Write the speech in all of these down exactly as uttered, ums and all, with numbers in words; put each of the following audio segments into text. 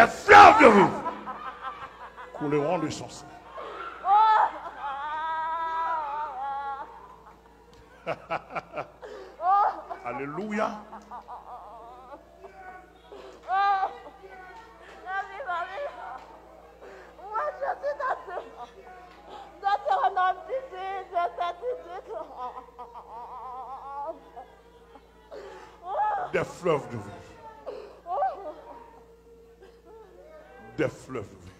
Fleuve de vie couleront de son sein. Alelouya. Des fleuves de vie. Des fleuves de vie.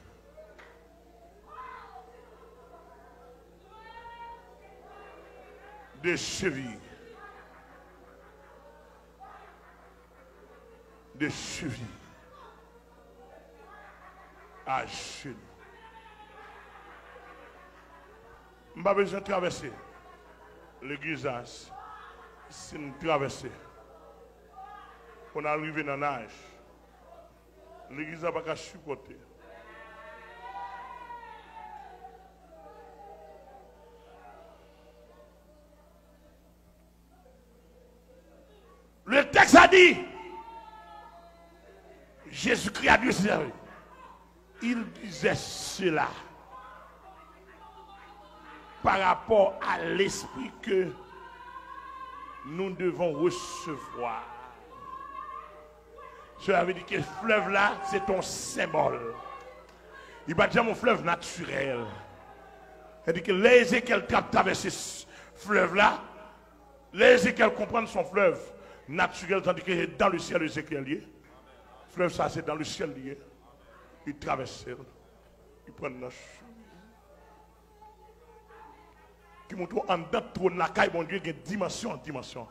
De cheville. De cheville à genou. M pa bezwen travèse legliz la. Si n travèse, pou n al rive nan naj, legliz la pa ka sipòte. Le texte a di, Jésus-Christ a dit cela. Il disait cela par rapport à l'esprit que nous devons recevoir. Cela veut dire que fleuve là, c'est un symbole. Li pa t janm yon flèv natirèl. Sa di ke lè Ezekyèl t ap travèse flèv la, lè Ezekyèl konprann se yon flèv natirèl, tandis que c'est dans le ciel Ezekyèl ye. Flèv sa se dans le ciel li ye. Li travèse l. Li pran nan chemen. Ki montre w anndan twòn lakay Bondye gen dimansyon an dimansyon.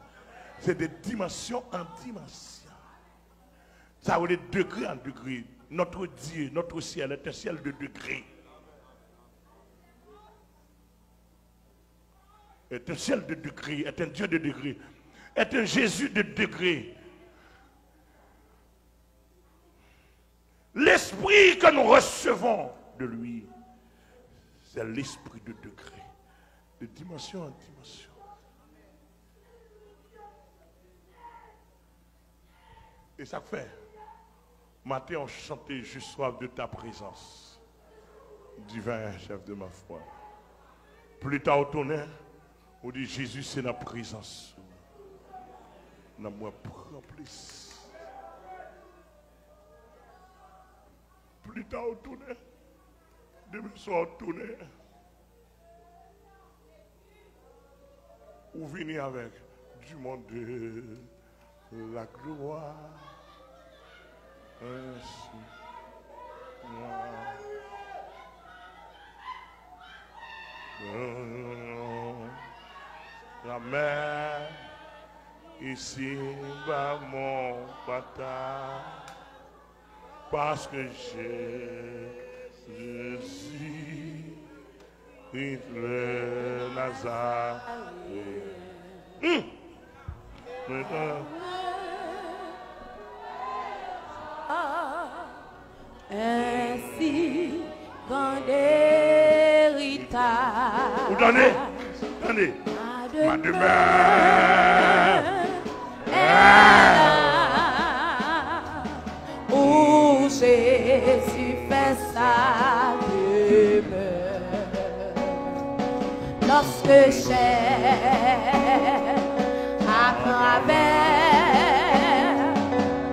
Se de dimansyon an dimansyon. Sa rele degré an degré. Notre Dieu, notre ciel est un ciel de degré. Est un ciel de degré, est un Dieu de degré, est un Jésus de degré. L'esprit que nous recevons de lui, c'est l'esprit de degré, de dimension en dimension. E sa k fè, maten an, w chante, j'ai soif de ta présence, divin chef de ma foi. Pli ta w tounen, ou di, Jezi, se nan prezans ou nanm mwen pran plis. Pli ta w tounen, demen swa w tounen, ou vini avèk du monde de la gloire. Ainsi, moi, la mer, ici-bas, mon partage. Parce que j'ai Jésus, Christ le Nazareth. Hmm. Maintenant, ainsi qu'en héritage. Ou tande? Tande. Ma demeure. Où Jésus fait sa demeure. Lorsque j'ai à travers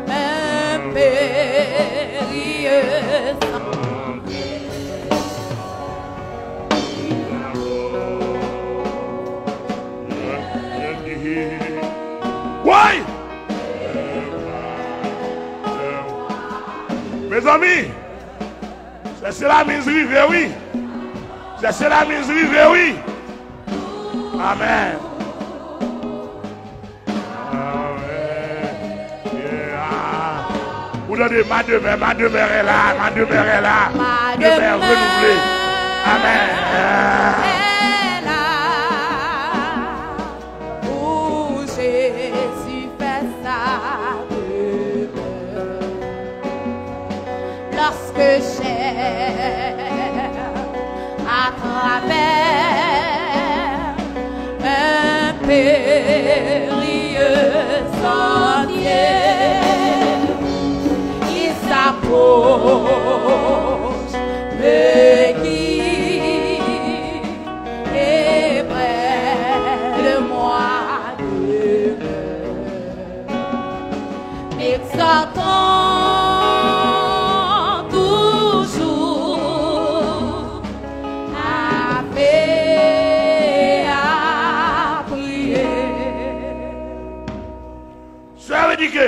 un périlleux sentier. Woy! Mezanmi, chèche lamiz rive wi. Chèche lamiz rive wi. Amèn. Amèn. Yeah. Ou tande, ma demeure, ma demeure est là, ma demeure est là. Ma demeure renouvelée. Amèn. Est là. Où Jésus fait sa demeure. Lorsque j'ai à travers un périlleux sentier, il s'approche Cause de qui est près de moi demeure, m'exaltant toujours à faire, à prier. Sa vle di ke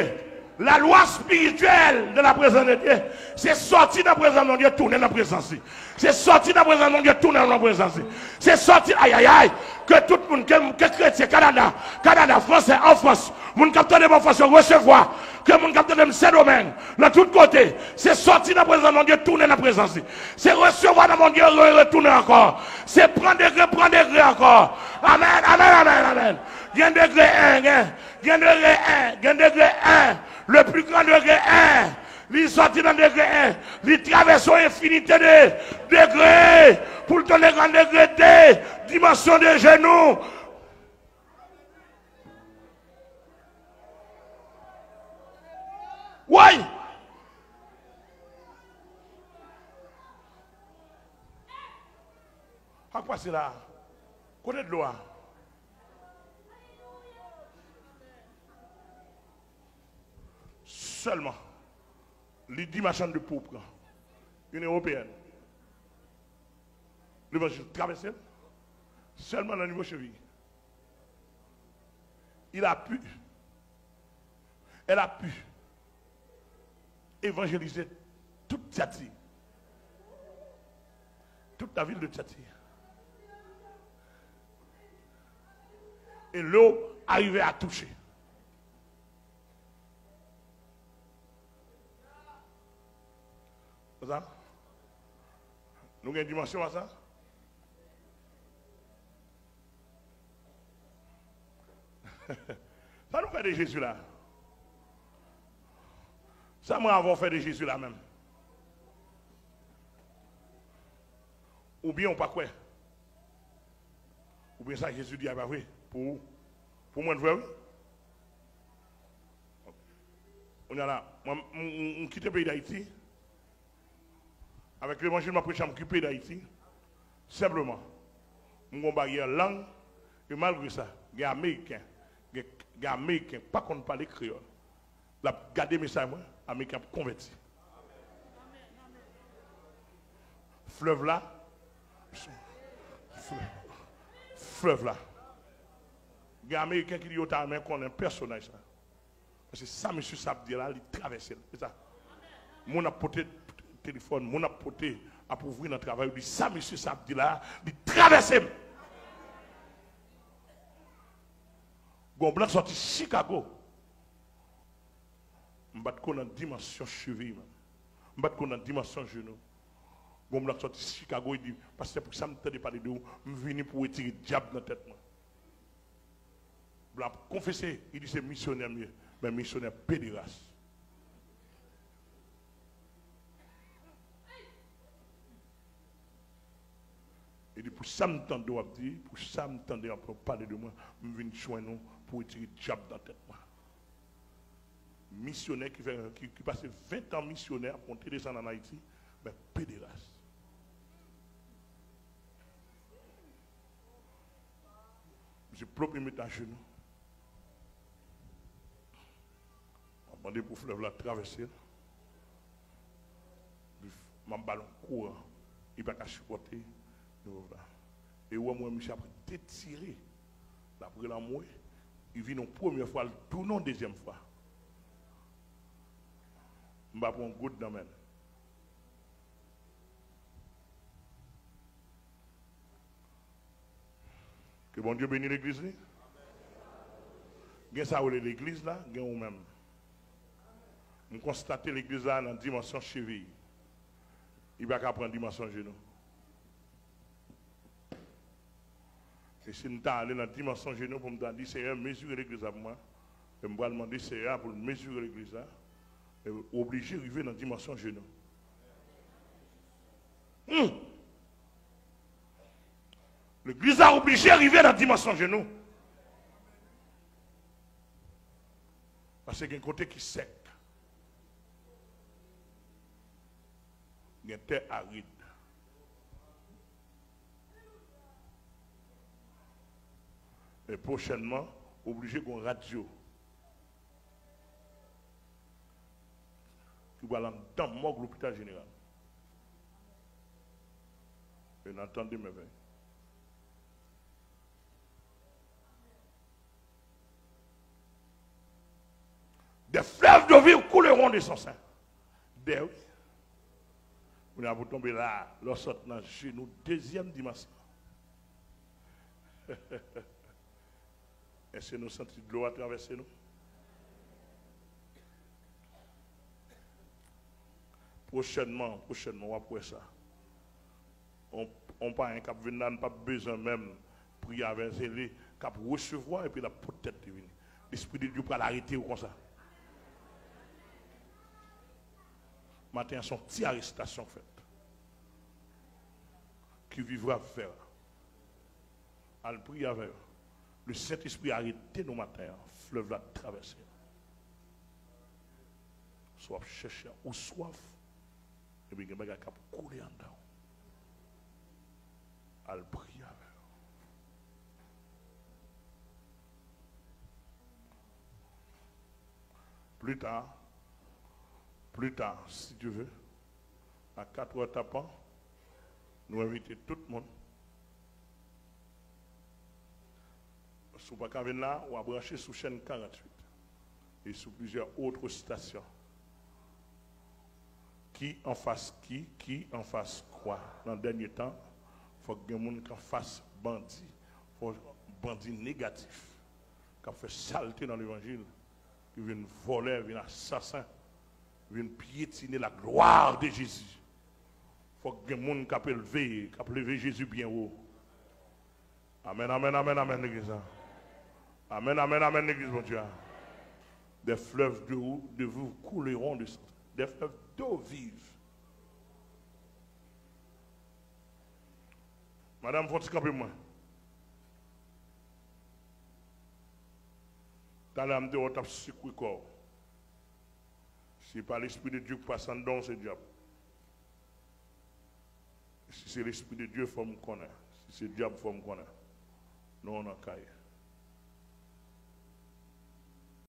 la loi spirituelle de la présence de Dieu, se sòti nan prezans Bondye, tounen nan prezans li. Se sòti nan prezans Bondye, tounen nan prezans li. Se sòti, ayayay, ke tout moun, ke, ke kretyen, Kanada, Kanada, Fransè, an Frans, moun k ap tande m an Frans yo resevwa, ke moun k ap tande m Sendomeng, nan tout kote, se sòti nan prezans Bondye, tounen nan prezans li. Se resevwa nan Bondye, re-, retounen ankò. Se pran degre, pran degre ankò. Amèn, amèn, amèn, amèn. Gen degre en, gen, gen degre en, gen degre en. Le plus grand degré en. Li sòti nan degre en. Li travèse yon enfinite de degre. Pou l tounen nan degre de, dimansyon de jenou. Woy! Ak pase la. Kote dlo a? Sèlman, li di machann de po pran. Yon Ewopeyèn. Levanjil travèse l. Sèlman nan nivo cheviy. Il a pu, elle a pu évangéliser toute Tiatire, toute la ville de Tiatire. Et l'eau arrivait à toucher. Sa? Nou gen dimansyon a sa? Sa nou fè de Jezi la? Sa mwen avè w fè de Jezi la menm? Oubyen ou pa kwè? Oubyen sa Jezi di a pa vre pou ou? Pou mwen, l vre, wi. Kounye a la, mwen, m, m, m kite peyi Dayiti. Avèk levanjil m ap preche a, m kite peyi Dayiti. Senpleman, m gen yon baryè lang, e malgre sa, gen Ameriken, gen, gen Ameriken k pa konn pale kreyòl. L ap gade mesaj mwen, Ameriken ap konvèti. Flèv la, flèv, flèv la. Gen Ameriken ki di yo ta renmen konnen pèsonaj sa. Paske sa mesye sa ap di la, li travèse l. Se sa. Moun ap pote telefòn, moun ap pote, ap ouvri nan travay, yo di sa mesye sa ap di la, li travèse m. Gon blan sòti Chicago. M pa t ko nan dimansyon cheviy mwen. M pa t ko nan dimansyon jenou. Gon blan sòti Chicago, li di, pastè, pou sa m tande pale de ou, m vini pou retire dyab nan tèt mwen. Blan ap konfese, li di se misyonè m ye, men misyonè pederas. Li di, pou sa m tande w ap di, pou sa m tande w ap pale de mwen, m vin jwenn ou pou retire dyab nan tèt mwen. Misyonè ki fè, ki, ki pase ven tan misyonè ap monte desann ann Ayiti, men pederas. Misye plope met ajenou. M ap mande pou flèv la travèse l. M ap ba l yon kouran. Li pa ka sipòte nivo la. E ou wè m wè misye ap detire. L ap rele anmwe. Li vin yon premye fwa, l tounen yon dezyèm fwa. M pa pran yon goud nan men l. Ke Bondye beni legliz li. Gen sa yo rele legliz la, gen ou menm. M konstate legliz la nan dimansyon cheviy. Li pa ka pran dimansyon jenou. E si m ta ale nan dimansyon jenou pou m ta di, Seyè, mezire legliz la pou mwen, e m pral mande Seyè a pou l mezire legliz la, e ou oblije rive nan dimansyon jenou. Hmm. Legliz la oblije rive nan dimansyon jenou. Paske gen kote ki sèk. gen tè arid. E pwochènman, oblije gen yon radyo ki pral anndan mòg lopital jeneral. E n a tande mèvèy. Des fleuves d'eau vive couleront de son sein. Dè wi. Kounye a pou tonbe la, lè w sot nan jenou dezyèm dimansyon. Èske nou santi dlo a travèse nou? Pwochènman, pwochènman, w ap wè sa. On, on payen k ap vin la, n p ap bezwen menm priye avè zele, k ap resevwa epi l ap pot tèt li vini. Lespri de Dye pral arete yo konsa. Maten an, se yon ti arestasyon k fèt. Qui vivra verra. Al priye avè yo. Le Sentespri arete nou maten an. Flèv la travèse. Sa w ap chèche a, ou swaf, epi gen bagay k ap koule anndan w. Al priye avè yo. Plus tard, plus tard, si Dieu veut, a kat è tapan, nou envite tout moun. Si w pa ka vin la, w a branche sou chèn karanntuit e sou plizyè òt estasyon. Ki anfas ki, ki anfas kwa? Nan dènye tan, fòk gen moun k anfas bandi, fòk bandi negatif, k ap fè salte nan levanjil, ki vin vòlè, vin asasen, vin pyetine la gloire de Jésus. Fòk gen moun k ap elve, k ap leve Jezi byen wo. Amèn, amèn, amèn, amèn, legliz la. Amèn, amèn, amèn, legliz Bondye a. Des fleuves de, de vous couleront de sang. Des fleuves d'eau vive. Madanm, fè yon ti kanpe mwen. Talè a m te wè w t ap sekwe kò w. Si pa Lespri de Dye k pase anndan w, se dyab. Si se Lespri de Dye, fò m konnen. Si se dyab, fò m konnen. Non, nan kay.